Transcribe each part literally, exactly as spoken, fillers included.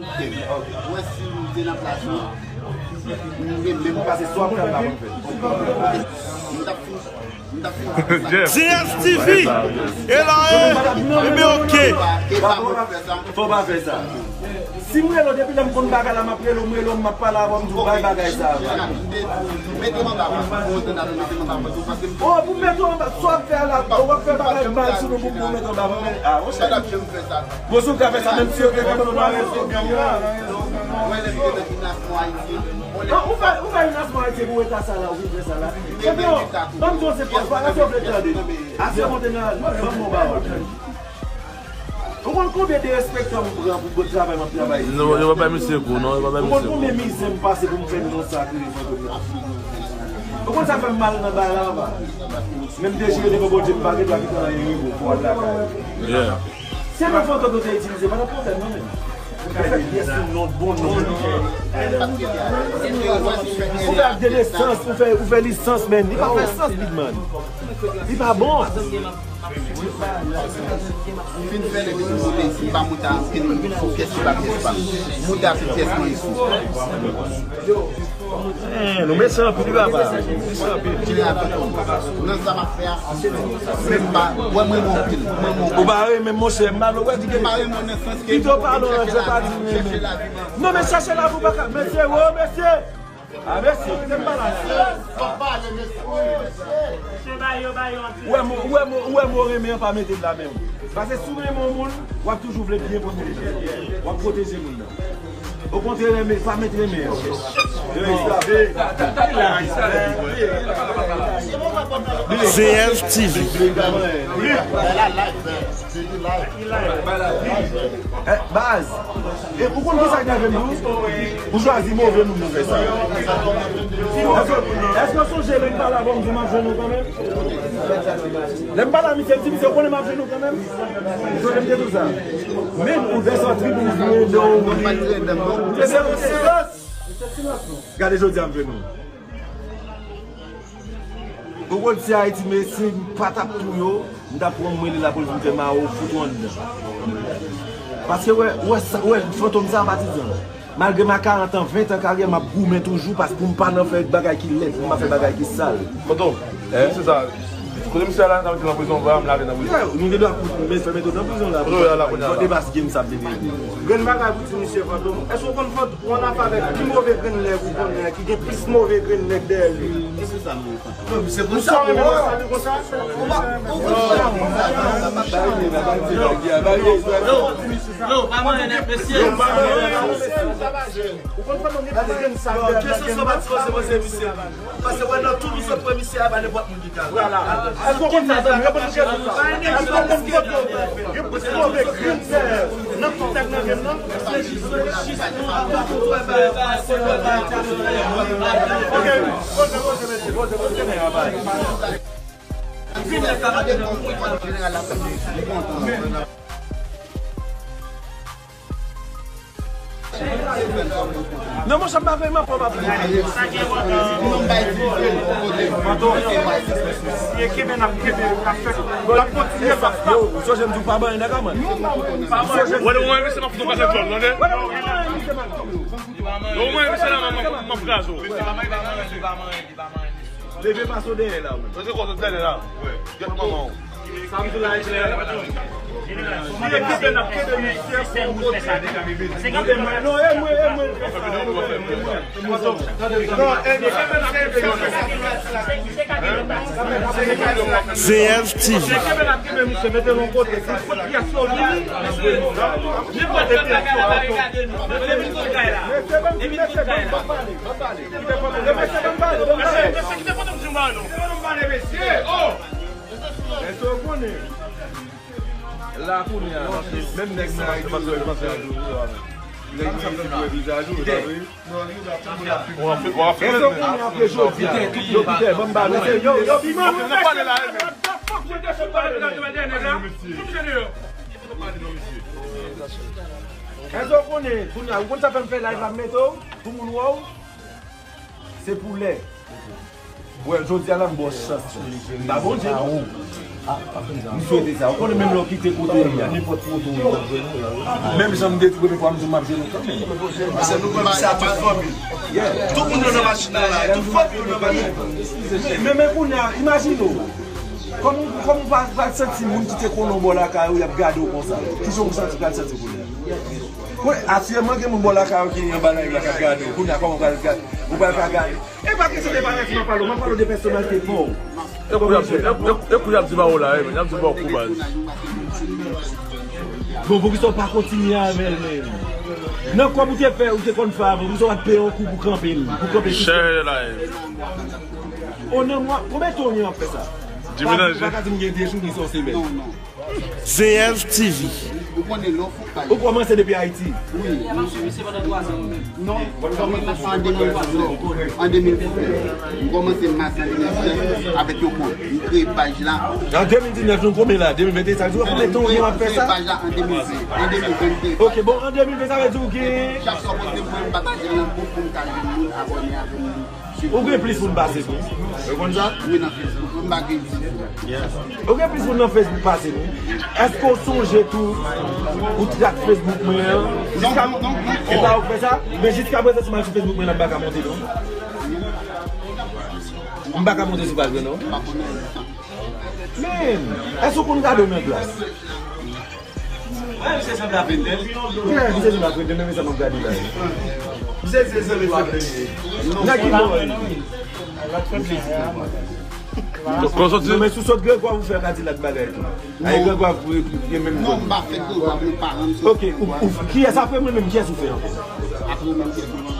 Mwen si m te nan plas ou, m gen menm pase swa m fè m pa konn fè. M t ap fin, m t ap fin. Jeff, G S T V e la e, ebyen oke. E pa mwen k fè sa. Fò w pa fè sa. Si m rele w depi lè m konn bagay la, m ap rele w, m rele w, m ap pale avè w, m di w bay bagay sa a. Mete m anba pòt, pou w antre nan mete m anba pòt, paske m O, pou m mete w anba, sa w ap fè a la, w ap fè bagay mal sou nou pou pou w mete w anba pòt. A, monchè. Sa w ap fè m fè sa. Bon, si w ka fè sa, menm si yo te konn mare sou gang yo. Mwen lè m te nan gimnaz mwen Ayiti. Non, ou fè, ou fè gimnaz mwen Ayiti pou w eta sa la, ou vin fè sa la. Ebyen, ban m di w se pa, pa, se w vle tande. Ase monte nan, ban m yon pawòl. Ou konn konbyen derespektan m pran pou bon travay m ap travay isit? Non, yo pa bay misye kou, non, yo pa bay Ou konn misye kou. Konbyen mizè m pase pou m fè nou sa ki rezon pou mwen? Ou konn sa fè m mal nan bagay la anba? Men m dechire devan Bondye m pa gen dwa kite anyen rive w pou w al lakay ou. Yeah. Se non fantom yo te itilize, pa t ap pwoblèm non menm. Ou fè pyès sou non, bon non. Ou fè ak de nesans, ou fè, ou fè lisans, men li pa fè sans, big man. Li pa bon. M fin fè l epi m moute isit, m pa moute a ankenn moun sou pyès ki pa pyès pa m. M moute a tout pyès mwen isit. Eh, nou mesye anpil, papa. Nou mesye anpil. Jere avèk ou. Nan sa m ap fè a, menm pa, wè m renmen w anpil. M renmen w. Ou pa renmen m, monchè, m pa vle wè di ke. M pa renmen w nan sans ke. Pito pale w nan je pa di m renmen. Non, men chache la pou baka. Mesye, wo, mesye. A, mesye, kite m pale a. Ou wè mo, ou wè mo, ou wè mo renmen an pa mete l la menm. Paske si w renmen yon moun, w ap toujou vle byen pwoteje. W ap pwoteje moun nan. Okontrè, renmen, pa met renmen an. G F T V. Eh, baz, e ou konn kisa k nève m tou? Ou chwazi move moun pou fè sa. Èske, èske w sonje lè m pale avè w, m di w m ap jwenn ou kanmenm? Lè m pale a misye, m di misye, ou konnen m ap jwenn ou kanmenm? Ou sonje m te di w sa? Menm ou vè sòti pou ou vle, non, ou vle. Se yon silans. Gade jodi a m jwenn ou. Ou konn si Ayiti, men si m pa t ap tou yo, m t ap pran mwen li lapolis m fè ma ou fout ou anndan. Paske wè, wè, sa- wè, fantom sa patizan. Malgre m a karant an, ven an karyè, m ap goumen toujou paske pou m pa nan fè bagay ki lèd, pou m pa fè bagay ki sal. Fantom, se sa. Kote misye la, sa vle di nan prizon, va m lage nan prizon. Yeah, nou gen dwa kout men fè mete w nan prizon la. Kote w la, kote w la. Fò debase gen m sa vle di. Grenn bagay pou di misye fantom. Èske w konn fantom? Yon afè avèk pi move grenn nèg ou konnen ki gen plis move grenn nèg dèyè li. Se pou sa mwen sa li konsa. Yo, pa manyen nèt, mesye. Ou konn fantom gen plis grenn sa dèyè li. Kesyon sa pa ti konse konse misye. Paske wè nan tou nou sot pran misye a pa nenpòt moun ki ka. Vwala. Èske w konn sa zanmi? Yo konn kesyon sa. Èske w konn fantom? Yo plis move grenn dèyè nan tout nèg nan game nan. Ok, poze, poze, mesye, poze, poze, men, bay. Non, monchè, m pa vle, m ap pran, m ap pran. Fantom, si e kenbe n ap kenbe, n ap fè, n ap kontinye, n ap fè. Yo, ou sonje m di w pa ban nèg a man. Wè, lè w wè misye m ap fout ou kase djòl, tande? Lè w wè misye la, m ap, m ap kraze w. Leve pase w dèyè la, wi. Mete kò sou dèyè la. Wi. Gèt manman w. Sa m di w la e klè. Si e kenbe n ap kenbe misye pou yon kote. Non, e mwen, e mwen. Non, e mwen. G F T V. Si e kenbe n ap kenbe misye, mete l yon kote. Si fout pyès yo vini, nenpòt pyès yo. Mesye, ban m di, mesye, ban m pale, ban m pale. Mesye, ban m pale, ban m pale. Mesye, ban m pale, mesye. Oh! Èske w konnen? La kounye a, menm nèg nan Ayiti, yo panse a tou, yo, nèg nan Ayiti, yo vizaj ou, sa vre? W ap fè, w ap fè. Èske w konnen apre jodi a? Yo, Pitè, ban m pale, mesye, yo, yo, Pitè, N ap pale la, e. Èske w konnen, kounye a, ou konn sa fè m fè live la, m mete w, pou moun wè w? Se pou lè. Wè, jodi a la m ba w chans. M pa Bondye, non. M swete sa. Ou konnen menm lè w kite kote w ye a, nenpòt kote w ye a. Menm jan m detwi premye fwa, m di w m ap jwenn ou kanmenm. Sa tout fanmi. Yeah. Tout moun yo nan machin nan la, tout fanmi yo nan machin nan. Men, men kounye a, imajine w. Kòm, kòm ou pa, pa santi moun ki te konnen w bò lakay ou, y ap gade w konsa. Kijan w santi, pral santi kounye a? Kounye a, aktyèlman, gen moun bò lakay ou ki anba live la k ap gade w. Kounye a, kòman w pral gade? Ou pral ka gade? E pa kesyon de pa rete nan pale w, m ap pale w de pèsonalite pa w. E kou y ap di, e, e, e kou y ap di ba w la, wi, men, y ap di ba w kou baz. Bon, poukisa w pa kontinye avè l menm? Nan kòb ou te fè, ou te konn fè avan, poukisa w pa t peye yon kou pou kanpe l, pou kanpe sistèm? Share the live. O nan mwa, konbyen tan w gen w ap fè sa? Jimmy Danger. Pa ka di m gen de jou, ni se yon semèn. Z F T V. Ou konnen lè w fè yon paj. Ou kòmanse depi Ayiti? Wi. Non, m kòmanse an de mil diznèf. An de mil diznèf. M kòmanse mas an de mil diznèf avèk yon kont. M kreye paj la. An de mil diznèf, nou konbyen la? De mil venteyen, sa vle di w konbyen tan w gen w ap fè sa? M kreye paj la an de mil ven. An de mil ven, m kreye paj la. Ok, bon, an de mil ven, sa vle di w gen. Chak sa w poste, m pataje l nan gwoup pou m ka jwenn moun abòne avè m. Ou gen plis moun pase m wi. Ou konn sa? Wi, nan Facebook. M pa gen Facebook. Ou gen plis moun nan Facebook pase m wi. Èske w sonje tou ou t ak Facebook mwen an? Jiska, non, non, non. E pa ou k fè sa? Men jiska prezan, si m al sou Facebook mwen la, m pa ka monte non. M pa ka monte sou paj mwen non. Men, èske w konn gade w nan glas? Wè, misye sanble ap ede l. Yeah, misye sanble ap ede l, men sa m ap gade la. Misye se sanble ap ede l. Nan ki bò? Kò soti? Non, men sou sot Gregwa pou fè Kadilak bagay tou. Ay, Gregwa pou gen menm. Non, m pa fè Gregwa pou paran m. Ok, ou, ou, kiyès apre mwen menm, kiyès ou fè ankò? Apre ou menm, kiyès ou fè ankò?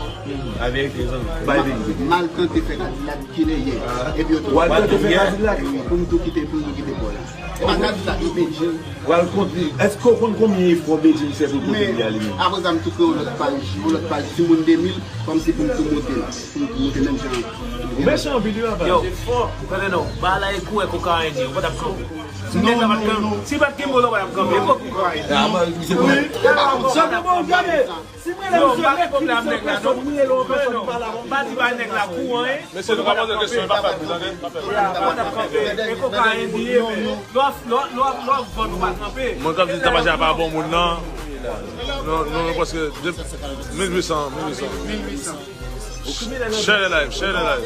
Avè rezon. Bay verite. M al tante fè Kadilak. Ki lè ye. Epi yo tou. W al tante fè Kadilak. Pou m tou kite, pou m tou kite bò la. E pa Kadilak, yo Bedjine. W al konte, èske w konn konbyen efò Bedjine fè pou l pote li a li menm? Men, apre sa, m tou kreye yon lòt paj, yon lòt paj, Timoun de mil, kòmsi pou m tou monte l. Pou m tou monte menm jan. Ou mechan anpil wi, papa. Yo, tande non, bagay la e kourè kokayen di, ou pa t ap kanpe. Si nèg la pa t kanpe, si pa t kenbe w la, ou pa t ap kanpe. E kokayen. Jan de bon gade. Si m rele misye nèg ki li se pèsòn, m rele yon pèsòn ki pa la. M pa di ba nèg la kou anyen. Mesye, nou pa poze kesyon, pa fè bri, tande? Pa fè bri. E kokayen li ye, men lè w ap, lè w ap, lè w ap vann, ou pa kanpe. Mwen, kòm si tabaja pa bon moun nan. Non, non, non, paske de, mil uit san, mil uit san. Share the live, share the live.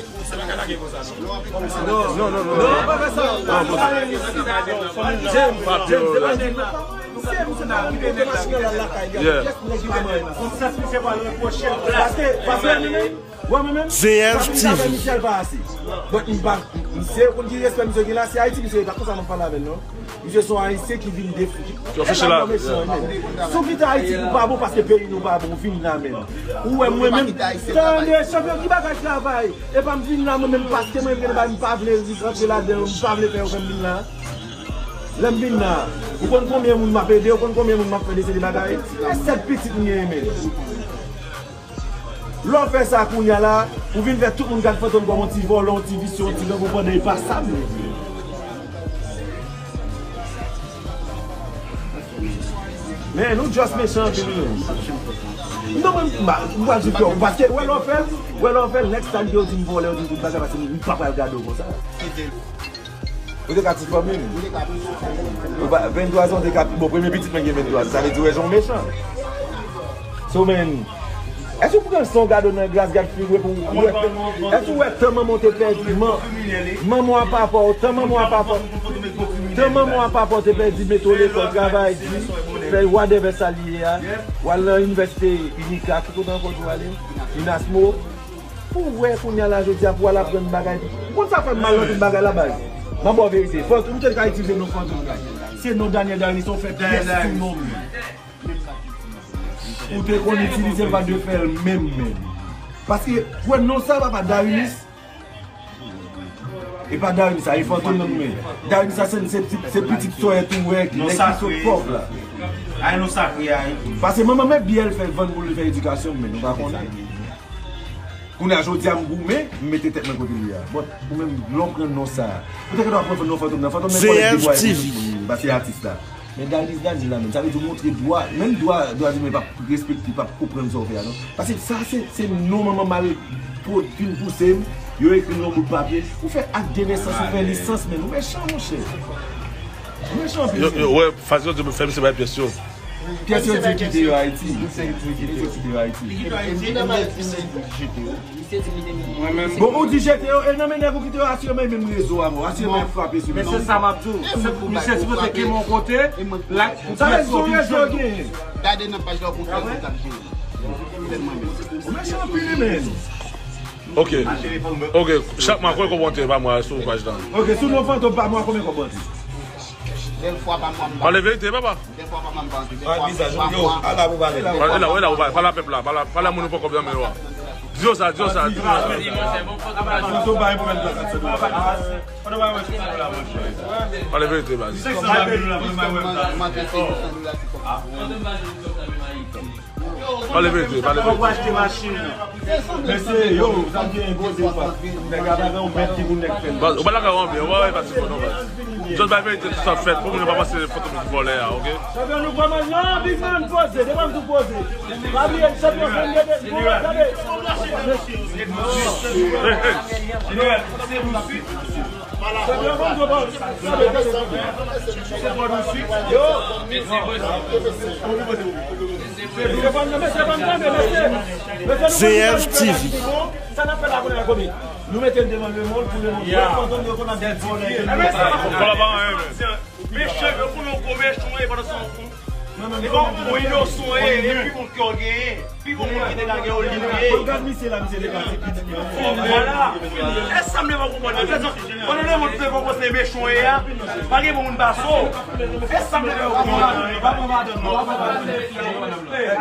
Non, non, non, non. Non, pa fè sa. Non, pa fè sa. James, James, se pa nèg la. Misye, misye pa konn kote machin nan lakay li a. Yeah. Kiyès nèg yo manyen la? Konn sa misye pral repwoche l. Paske, paske mwen menm, mwen menm, Z F T V. Sa vin avè Michel pa ase. Donk, m pa, misye konn ki respè misye gen la, se Ayiti misye ye, pa konsa m ap pale avè l, non. Misye se yon Ayisyen ki vin defi. Ki ofisye la. Si w kite Ayiti pou pa bon, paske peyi nou pa bon, vin la menm. Ou wè mwen menm. Tande, chanpyon, ki bagay travay? E pa m vin la mwen menm paske mwen vle bay, m pa vle rantre ladan, m pa vle fè yo fè m vin la. Lè m vin la, ou konn konbyen moun m ap ede, ou konn konbyen moun m ap fè de seri bagay? E sèt pitit m genyen menm. Lè w fè sa kounye a la, ou vin fè tout moun gad Fantom kòm yon ti vòlò, yon ti visye, yon ti grangou pandan e pa sa m vle di. Men, nou just mechan anpil, wi. Non, mwen, m pa, m pa di fè w, paske, wè lè w fè l, wè lè w fè l, next time ke yo di m vòlè, yo di m tout bagay, paske m pa pral gade w konsa. Ou te ka ti fanmi m. Ou pa, venntwa zan, ou te ka, bon, premye pitit mwen gen venntwa zan, sa vle di, wè, jan w mechan. So, men, èske w pran san w gade w nan glas, gad figi w epi w wè, èske w wè tan manman w te pèdi, man-, manman w a papa w, tan manman w a papa w, tan manman w a papa w te pèdi, mete w lekòl, travay di, fè whatever sa li ye a, w al nan inivèsite Unica, ki kote ankò w di w ale? Unasmo. Pou w wè kounye a la jodi a, pou w al aprann bagay. Ou konn sa fè m mal nan tout bagay la, baz? M ap ba w verite. Fantom, ou te ka itilize non Fantom nan. Se non Daniel Darinis, ou fè pyès sou non m. Ou te konn itilize l, pa de fè l menm, menm. Paske, wè, non sa, papa, Darinis. E pa Darinis sa, e Fantom nan, men. Darinis sa, se, se, se pitit sòyèt ou wè, nèg ki sot pòv la. Ay, non sakre, ay. Paske manman m, biyè l fè vann pou l fè edikasyon m, men nou pa konnen. Kounye a, jodi a, m goumen, m mete tèt mwen kote li a. But, ou menm, lè w pran non sa a, ou te gentan pran non Fantom nan. Fantom nan pale de bwa epi tout moun, paske atis la. Men Dalice Daniel la menm, sa vle di w montre dwa, menm dwa, dwa imen p ap respekte, p ap konprann sa w fè a non. Paske sa se, se non manman m al fin pouse m, yo ekri l nan bout papye, ou fè ak de nesans, ou fè lisans, men ou mechan, monchè. Ou mechan anpil. Yo, yo, wè, fason yo di m fè m se bay pyès yo. Pyès yo di kite yo Ayiti. Pyès yo kite yo Ayiti. Bon, ou di jete yo, e nan men nèg ou kite yo, asireman menm rezo a, bro. Asireman y ap frape sou nou. Men se sa m ap di w. Misye sipoze kenbe yon kote, la, sa vle di se yon rezo yo genyen. Gade nan paj la, ou konn fè sa ap jere. Ou mechan anpil, wi, men. Ok. Ok. Chak mwa, konbyen kòb w antre pa mwa sou paj la? Ok, sou non Fantom pa mwa, konbyen kòb w antre? Pale verite, papa. Pale vizaj ou, yo, ala pou pale la. Pale la, pale la, pale a pèp la, pale, pale a moun ou poko byen men yo a. Di yo sa, di yo sa, di yo sa. Pale verite, baz. Pale verite, pale verite. Mesye, yo, sa gen koze pa. Nèg la pa gen yon mèt ki pou nèg fè l. Baz, ou pa lakay ou anbyen, ou pa wè pati fò non, baz. Just bay verite tout sa fèt, pou moun yo pa panse Fantom ki vòlè a, ok? Chanpyon nou kòman? Non, big man, poze, devan m tou poze. Pa bliye, chanpyon fè m gade, gade. Hey, hey. Jeneral, se pou swit. Chanpyon fè m tou poze. Gade, gade, gade. Yo. Mesye, poze. Mesye, poze. Mesye, poze. Mesye, poze. Mesye, poze. Mesye, poze. Mesye, poze. Mesye, poze. Mesye, poze. Mesye, poze. Mesye, poze. Sa n ap fè la kounye a, komi? Nou mete l devan lemonn pou lemonn wè pandan yo konn ap di vòlè. Vòlè pa anyen, men. Mechan, yo konnen w gwo mechan w ye pandan se yon, e pa yon inosan w ye, e pi bon kè w genyen, pi bon moun ki te ka gen w li w ye. Gad misye la, misye te ka di pitit li. Vwala. E sa m te pa konprann. Pandan lemonn te konpranse mechan w ye a, pa gen bon moun pase w. E sa m te pa konprann. Pa pran madanm, non, pa pran madanm.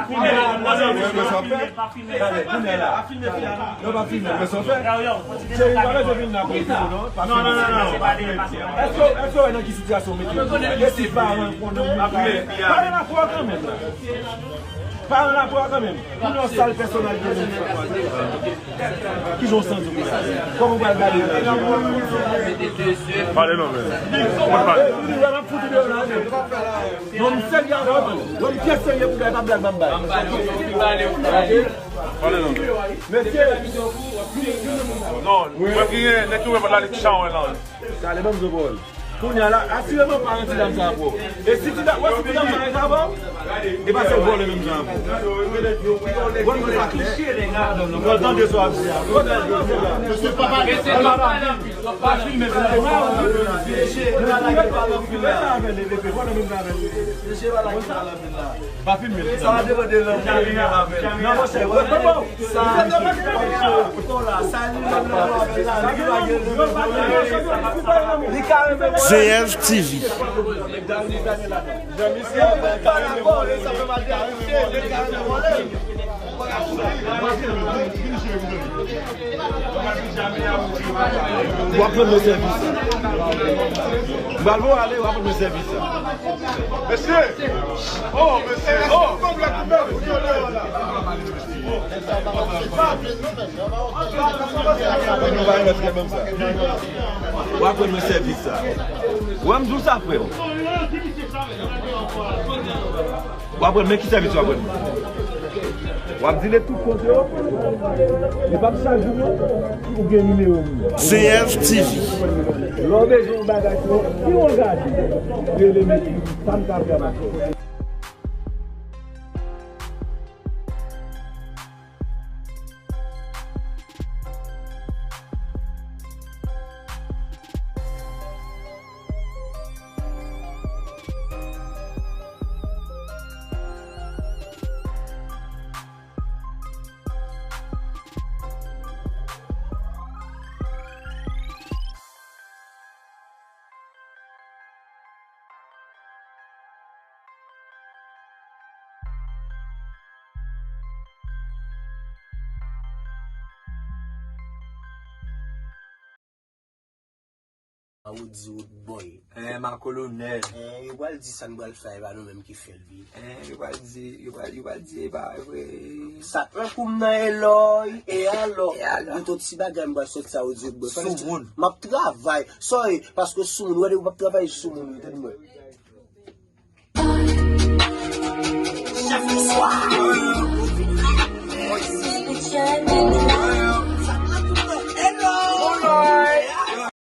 Kounye a, kounye a, kounye a. Yo pa filme, men sa w fè. Cheri, pa bezwen vin la pou fini, non. Pa filme. Non, non, non, non. Èske, èske w wè nan ki sitiyasyon w mete yo? E si paran l konnen w vin la? Paran la pran kanmenm la. Paran la pran kanmenm. Pou nan sal pèsonalite moun sa. Kijan w santi w pou sa? Kòman w pral gade yo la? Pale non, men. Mwen pale. Li di, wè, m ap fout ou deyò la, men. Non, m serye avè w. Yon pyès serye pou bay, pa blag m ap bay. Pale non. Mesye. Non, mwen ki gen, nèg ki wè pa la li k chawen lan. Sa ale ban m zo pawòl. Kounye a la, asireman paran ti dam sa a pran w. E si ti dam, wè si ti dam sa a pran w, e pa sèl vòlè menm jan avè w. Wè nou sa klè. Pran tande sa w ap di a. Pran tande sa w ap di a. Mesye, pa pale. Pa filme, pa filme. Pa filme. Sa va devan de lòm. Non, monchè, wè, wè, wè. Sa, sa li menm nan avè la, li pa gen li ka renmen. Z F T V. Jan misye ap pale, sa fè mal de misye, li ka renmen vòlè. W ap rann mwen sèvis. M pral voye w ale, w ap rann mwen sèvis. Mesye! Oh, mesye! Oh! W ap rann mwen sèvis sa. W ap di w sa, frè m. W ap rann, men ki sèvis w ap rann mwen? W ap dile tout kote yo. E p ap chak jou non. Ou gen nimewo m. Z F T V. Lè w bezwen yon bagay, si w pi yon gade, rele m epi sa m ka fè m ap fè. Roody Roodboy. Eh, ma kolonèl. Eh, yo pral di sa n pral fè, e pa nou menm ki fè l, wi. Eh, yo pral di, yo pral, yo pral di, e pa vre. Sa, un kou m nan elòy, e alò? E alò? Mwen, tout ti bagay m pral sòti sa, Roody Roodboy. Soumoun. M ap travay. Sorry, paske soumoun, wè, depi w p ap travay soumoun, wi, tande mwen.